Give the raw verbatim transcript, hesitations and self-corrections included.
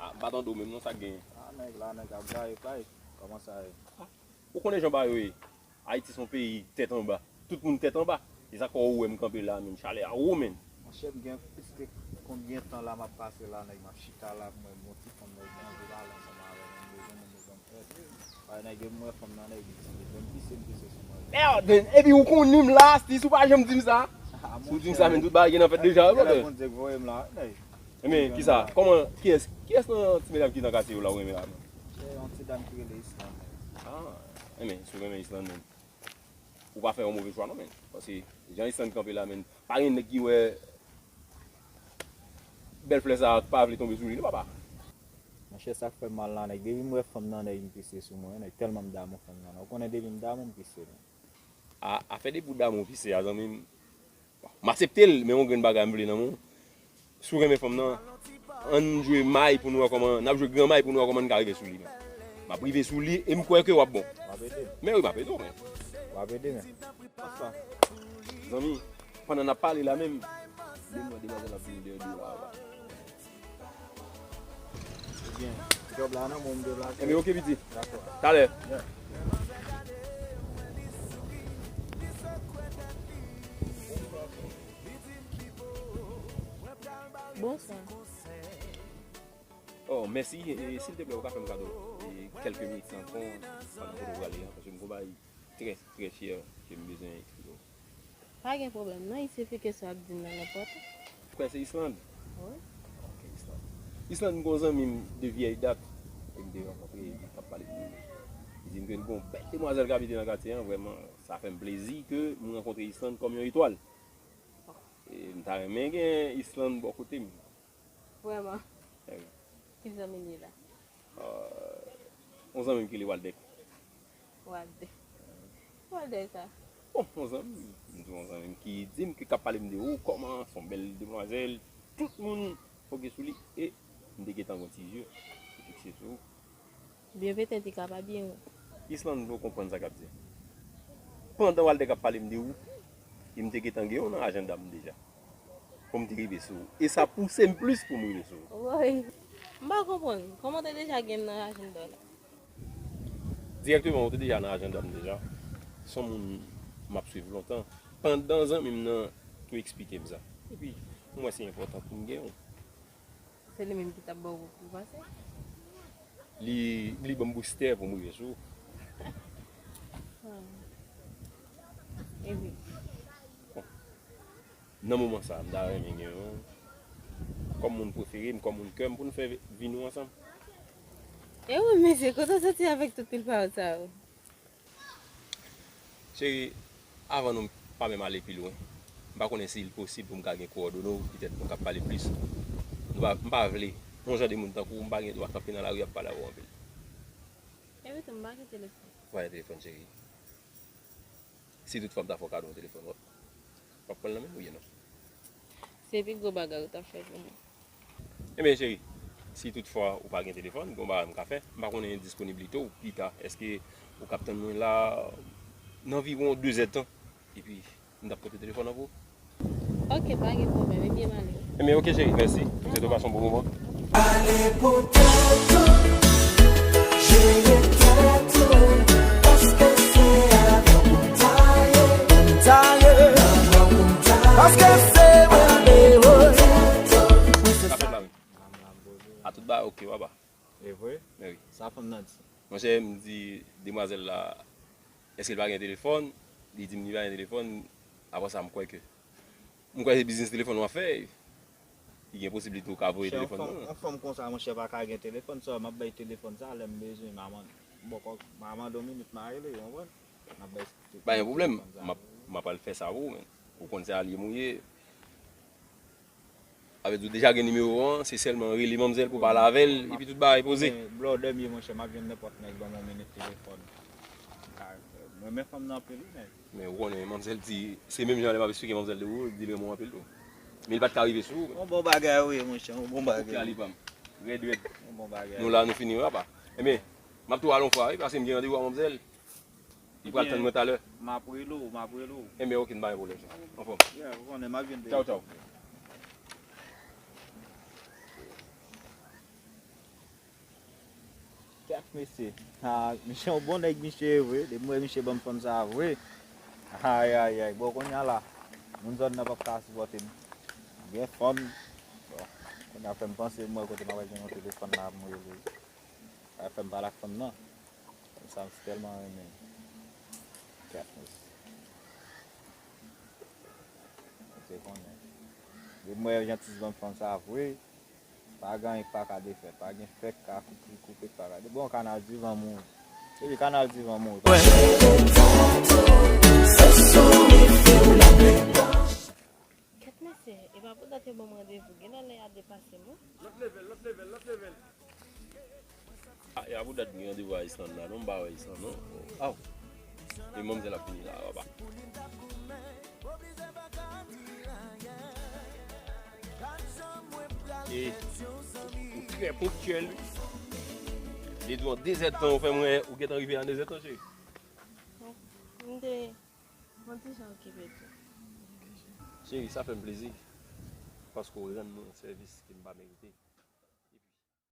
Ah, m pa tande w menm non, sa k genyen? Ah, nèg la, nèg ap gaye kay. Kòman sa ye? Ou konnen jan bagay yo ye. Ayiti se yon peyi tèt anba. Tout moun tèt anba. Se sa k fè w wè m kanpe la, menm chalè a wo, menm. Monchè, m gen plis ke konbyen tan la m ap pase la, nèg, m ap chita la, m wè m gon ti fanm, nèg, m anvi pale ansanm avè l, m bezwen moun yo ban m èd. Ay, nèg, m wè fanm nan, nèg, li timid, men m pise, m pise sou mwen. Mèd, men, epi ou konnen m la, si ou pa janm di m sa. Ah, si ou di m sa, men tout bagay gen nan fèt deja, wi, brother. Bondye k voye m la, nèg. Ebyen, kisa? Kòman, kiyès, kiyès nan ti medam ki nan katye yo la ou renmen la menm? Se yon ti dam ki rele Islande. Ah, ebyen, si w renmen Islande menm, ou pa fè yon move chwa non, menm. Paske jan Islande kanpe la, menm, pa gen nèg ki wè bèl flè sa a pa vle tonbe sou li, non, papa. Monchè, sa k fè m mal la, nèg. Depi m wè fanm nan, nèg, m pise sou mwen, nèg. Tèlman m damou fanm nan. Ou konnen depi m damou, m pise, menm. A, afè depi w damou pise a, zanmi m, m aksepte l, men yon grenn bagay m vle nan men w. Si w renmen fanm nan, ann jwe may pou n wè kòman, n ap jwe gran may pou n wè kòman n ka rive sou li, men. M ap rive sou li e m kwè ke w ap bon. W ap ede m. Men wi, m ap ede w, men. W ap ede, men. Zanmi, pandan n ap pale la menm, demwa-, demwazèl ap vini dèyè do la, la. Ebyen, djòb la nan men w, m deplase. Ebyen, oke, piti. Dakò. Talè. Yeah. Bonswa. Oh, mèsi. E, silteplè, ou ka fè m kado, e, kèlke minit san fon, pandan kote w prale a, paske m gon bagay trè, trè fyè ke m bezwen eksplike w. Pa gen pwoblèm, non, il suffit ke sa w ap di m nan enpòtan. Ou kwè se Islande? Wi. Ok, Islande. Islande, m gon zanmi m de vyèy dat, e m te rankontre, e li t ap pale pou mwen. Li di m ke l gon bèl demwazèl k abite nan katye an, vrèman, sa fè m plezi ke m rankontre Islande kòm yon etwal. E m ta renmen gen Islande bò kote m. Vrèman? Wi. Ki zanmi l ye la? Ah, yon zanmi m ki rele Waldeck. Waldeck. Waldeck sa? Bon, yon zanmi m, m di yon zanmi m ki di m ke k ap pale m de ou, kòman, se yon bèl demwazèl, tout moun foke sou li, e m te gentan gon ti zye ki fikse sou ou. Byen petèt li ka pa byen wi. Islande, ou konprann sa k ap di. Pandan Waldeck ap pale m de ou, e m te gentan gen w nan ajanda m deja. Pou m te rive sou ou. E sa pouse m plis pou m rive sou ou. Woy. M pa konprann. Kòman w te deja gen m nan ajanda w la? Dirèkteman, ou te deja nan ajanda m deja. Se yon moun m ap swiv lontan. Pandan zanmi m nan te eksplike m sa. Epi, m wè se enpòtan pou m gen w. Se li menm ki t ap ba w pou w pase? Li, li ban m boustè pou m rive sou ou. Ah. Epi? Bon. Nan moman sa a, m ta renmen gen w kòm moun prefere m, kòm moun kè m, pou n fè vi nou ansanm. E wi, mesye, kote w soti avèk tout pil pawòl sa yo? Cheri, avan nou pa menm ale pi lwen, m pa konnen si l posib pou m ka gen kowòdone w, petèt nou ka pale plis. Nou pa, m pa vle, yon jan de moun tankou w, m pa gen dwa kanpe nan lari ap pale avè w anpil. Epi tou, m pa gen telefòn. Ou pa gen telefòn, cheri? Si toutfwa m ta fè w kado yon telefòn, w ap, w ap pran l nan men m oubyen non? Se pi gwo bagay ou t ap fè pou mwen. Ebyen, cheri, si toutfwa ou pa gen telefòn, gen yon bagay m ka fè. M pa konnen disponiblite w pita. Èske ou kab tann mwen la nan anviwon de zèdtan? Epi, m t ap pote telefòn nan pou ou. Ok, pa gen pwoblèm. Ebyen, m ale. Ebyen, ok, cheri, mèsi. M swete w pase yon bon moman. Ale pou tèt ou, jere tèt ou, paske se avè w pou m ta ye. Pou m ta ye. Avè w pou m ta ye. Paske se mwen m te voye. Sa fèt la menm. A tout bagay, ok, papa. E vre? Men wi. Sa fanm nan di? Monchè, m di demwazèl la, èske l pa gen telefòn? Li di m li pa gen telefòn. Apre sa, m kwè ke M kwè se biznis telefòn w ap fè. Li gen posiblite ou ka voye telefòn nan. Yon fanm konsa, monchè, pa ka gen telefòn. Sa, m ap bay telefòn sa, lè m bezwen, m a mande. Bon, kòk, m a mande yon minit, m a rele, w konprann? M ap bay telefòn sa. Pa gen pwoblèm. M ap, m ap al fè sa pou ou, men. Ou konn se alye m ou ye. Sa vle di ou deja gen nimewo an, se sèlman rele manmzèl pou pale avè l, epi tout bagay poze. Men, blòdè m ye, monchè, m ap jwenn nenpòt nèg, ban m yon minit telefòn. Mwen renmen fanm nan anpil, wi, men. Men ou konnen, manmzèl di, se menm jan lè m ap eksplike manmzèl de ou, li di l renmen w anpil tou. Men li pa t ka rive sou ou. Yon bon bagay, wi, monchè, yon bon bagay. Ok, ale pa m. Rèd, rèd. Yon bon bagay. Nou la, nou fini, wi, papa. Ebyen, m ap tou al yon fwa, wi, paske m gen randevou ak manmzèl. Li pral tann mwen talè. M ap rele w, m ap rele w. Ebyen, ok, n pa gen pwoblèm, chè. Anfòm. Yeah, ou konnen, m ap vin deja. Tchaw, tchaw. Mesye, ah, misye yon bon nèg, misye ye vre. Depi m wè misye ban m fanm sa a vre. Ayayay, bon, kounye a la, moun zòn nan p ap ka sipòte m. M gen fanm. Bon, kounye a fè m panse, m wè kote m ap jwenn yon telefòn la pou m rele. Sa fè m pale ak fanm nan. Fanm sa, m tèlman renmen. Kèt, mesye. Ou te konnen. Depi m wè Jean Tis ban m fanm sa a vre. Pa gen anyen k pa ka defèt, pa gen fè k ka koupe, koupe k pa ka. Bon, kanal divan mouri. Epi kanal divan mouri. Kèt mesye, e pa pou dat yo ban m randevou, gen nan lè a depase m wi. Lòt level, lòt level, lòt level. Ah, e pa pou dat gen randevou a Islande la, non, m pa wè Islande, non. Aw. E manmzèl ap vini la, papa. E, ou trè ponktyèl, wi. Li di w an de zèdtan, ou fè m wè, ou gentan rive an de zèdtan, cheri. M te, mwen te jan okipe tou. Cheri, sa fè m plezi, paske w rann mwen yon sèvis ke m pa merite.